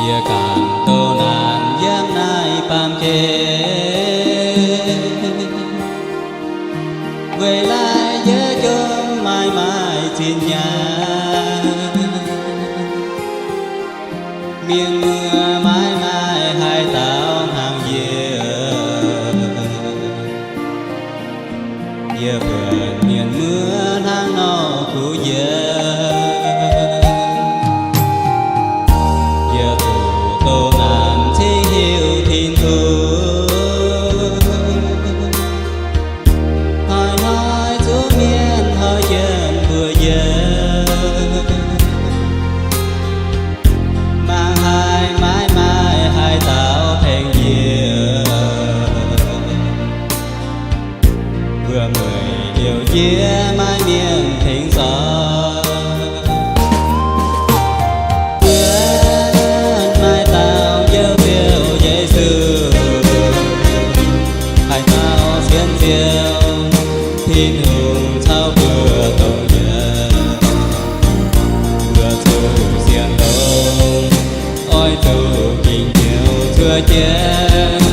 Yie ganh doh naanc yiem naaiv baamh gen, weic laaix yie jomc maiv maaih zinh nyaanh. Mienh muoz maiv maaih haaix dauh hnangv yie. Yie buatc mienh muoz hnangv nor kuv yiem. Yie zuqc doh naanc cingv hiuv Tin-Hungh. Hnoi-hnoi zuqc mienh hoic jienv mbuox yie, mangc haaix maiv maaih haaix dauh tengx yie. Mbuo mueic liouc jiex maiv mienh tengx sorng. Buonv maaih dauh njoux Ziouv Yesu, haaix dauh sienx Ziouv, Tin-Hungh caux mbuo dongh yiem. Mbuo zuqc sienx longx, oix zuqc gengh njoux cuotv jienv.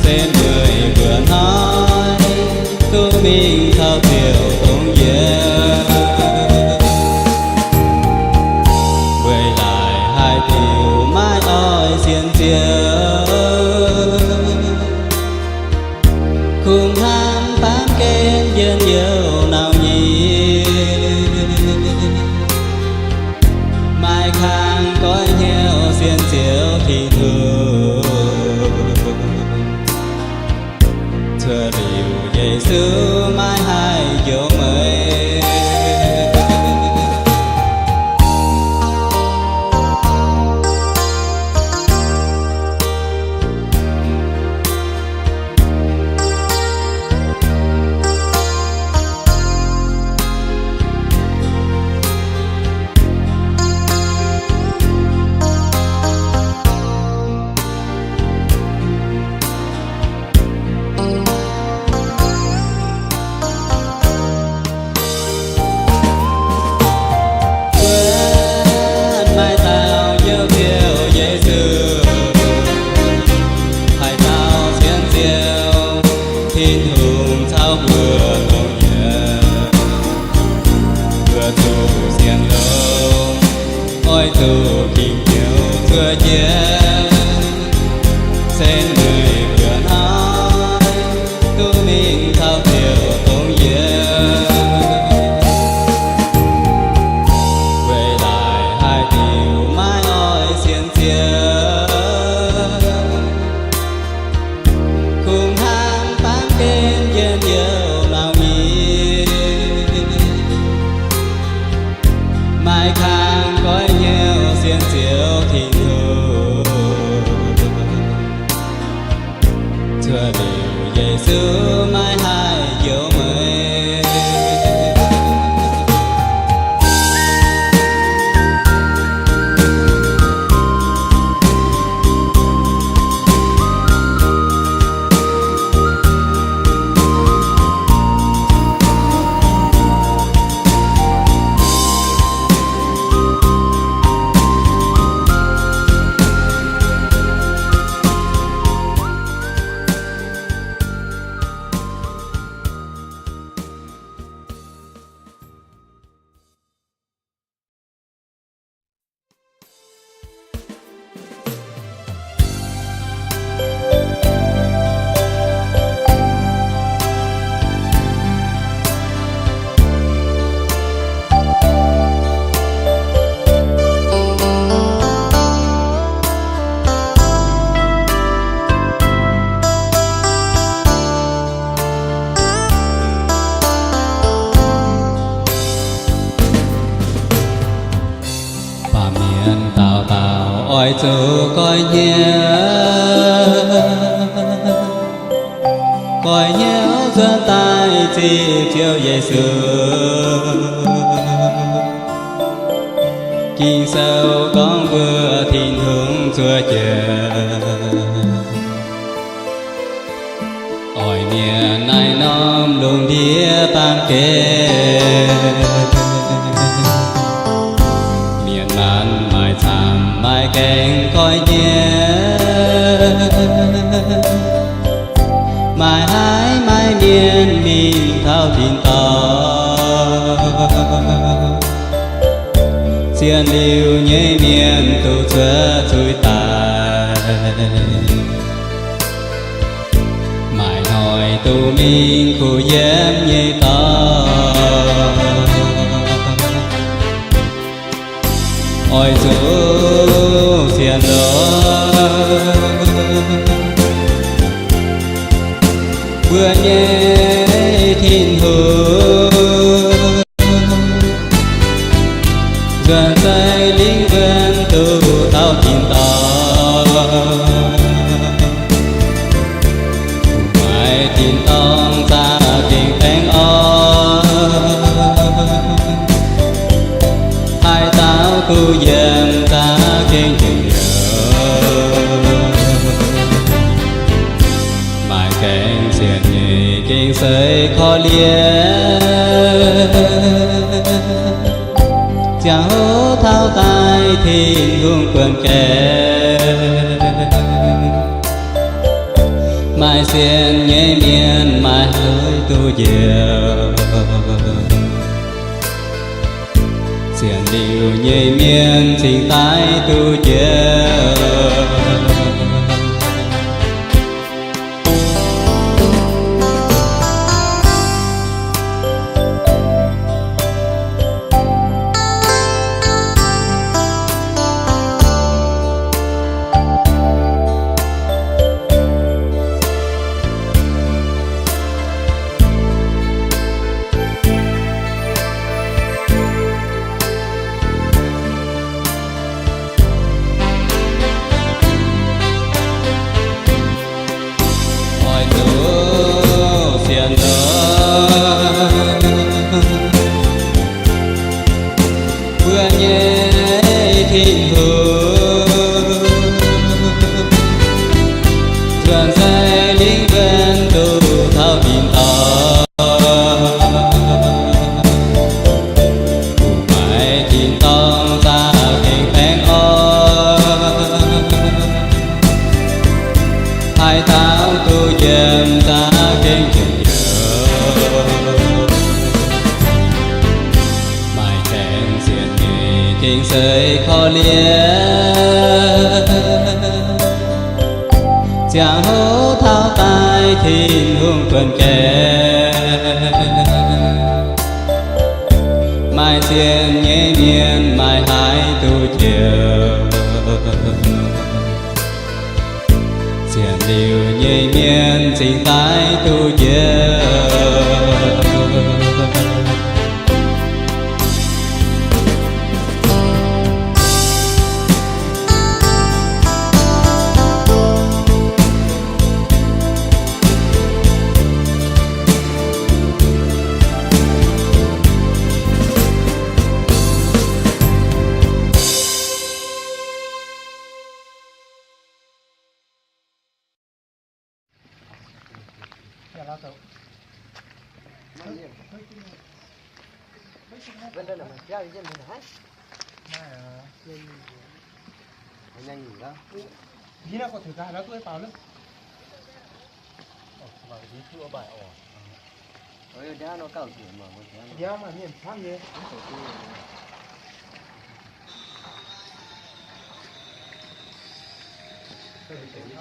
Se meih mbuo hnoi duqv mingh caux Ziouv dongh yiem. Weic laaix haaix diuc maiv oix sienx Ziouv, kungx hnamv baamh gen njien-youh nauc nyei, maiv kangx goiv hnyouv sienx Ziouv Tin-Hungh. Cuotv liuz Yesu maiv haih njoux meih. Buonv maaih dauh njoux Ziouv Yesu, haaix dauh sienx Ziouv, Tin-Hungh caux mbuo dongh yiem. Mbuo zuqc sienx longx, oix zuqc gengh njoux cuotv jienv. Se meih mbuo hnoi duqv mingh caux Ziouv dongh yiem. Weic laaix haaix diuc maiv oix sienx Ziouv, kungx hnamv baamh gen njien-youh nauc nyei, maiv kangx goiv hnyouv sienx Ziouv Tin-Hungh. Cuotv liuz Yesu maiv haih njoux meih. Baamh mienh dauh dauh oix zuqc goiv hnyouv, goiv hnyouv cuotv daaih ziqc Ziouv Yesu. Ging-Sou gorngv mbuox Tin-Hungh zuov jiex, oix mienh naaiv norm lungh ndiev baamh gen, mienh maanc maaih camv Maaih gaengh koi nyei, maaih haiz maaih mienh mingh taux tin-dorngh. Zien liuz nyei mienh duqv cuotv zuiz daaih, maaih hnoi duqv mingh kuh yiem nyei dorngx. Oix zuqc sienx longx mbuo nyei Tin-Hungh, nzuonx zeiv lingv wuonh duqv taux tin-dorngh. Maaih tin-dorngh za'gengh baengh orn, haaix dauh duqv yiem za'gengh njien-youh. Maaih gaengh sienx nyei gengh seix korv-lienh, ziangh hoc taux daaih Tin-Hungh buonv gaengh. Maaih sienx nyei mienh maaih haaix duqv njoux, sienx liuz nyei mienh cingx daaih duqv njoux. Oix zuqc sienx longx mbuo nyei Tin-Hungh, nzuonx zeiv lingv wuonh duqv taux tin-dorngh. Maaih tin-dorngh za'gengh baengh orn, haaix dauh duqv yiem za'gengh njien-youh. Maaih gaengh sienx nyei gengh seix korv-lienh, ziangh hoc taux daaih Tin-Hungh buonv gaengh. Maaih sienx nyei mienh maaih haaix duqv njoux, sienx liuz nyei mienh cingx daaih duqv njoux.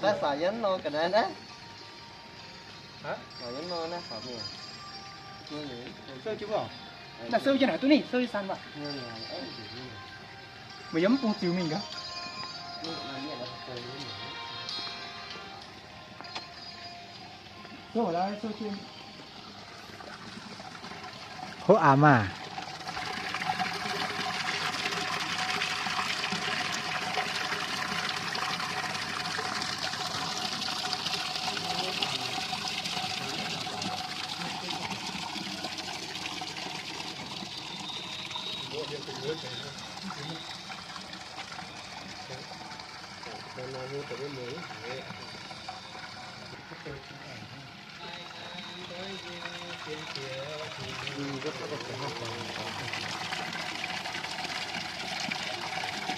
Naaiv faaux yiem nor ga'naaiv naaiv. Faaux yiem nor naaiv faaux mienh. Naaiv sou jienv naaic duqv ninh sou san waac. Meih yiem mv bung ziux mingh gaax. Hoqv aac maah.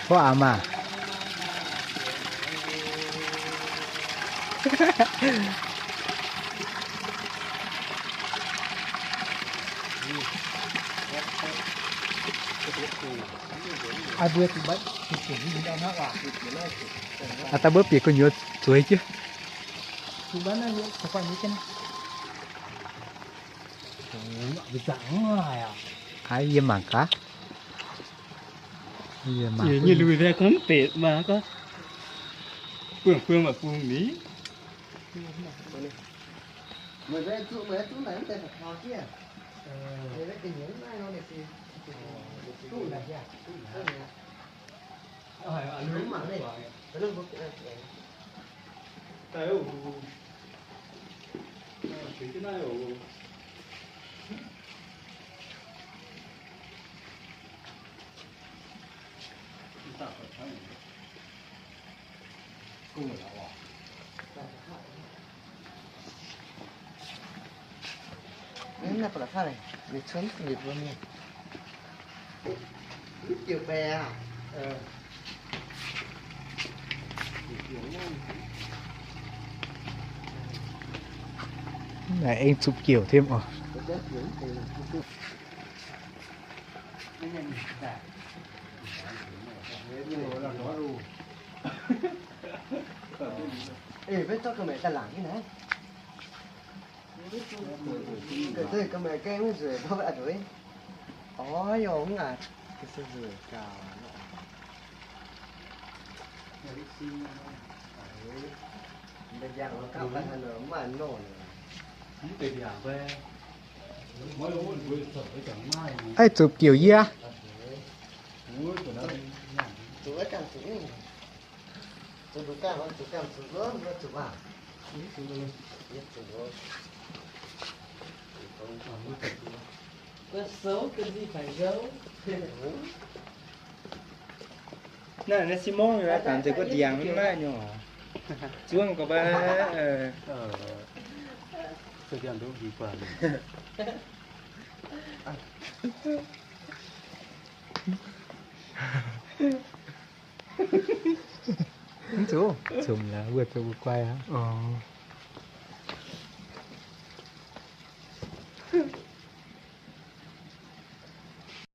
Hoqv aac maah. Aa, daaih mbuo bieqc gu'nyuoz zueiz jienv. Aa, yie mangc gaax. Yie mangc nyei lui mv betc maah, buangh buangh maaih bung ni. Naaiv aengx zuqc biouv thiemv oc. Aih, zuqc biouv yie. Naaiv, naaiv Simon naaiv dangx nzengc guov ndiangx maiv nyungc. Zuangv ga'mbaav. Mv zuqc, zomc laaix wuov zoux guai aqv.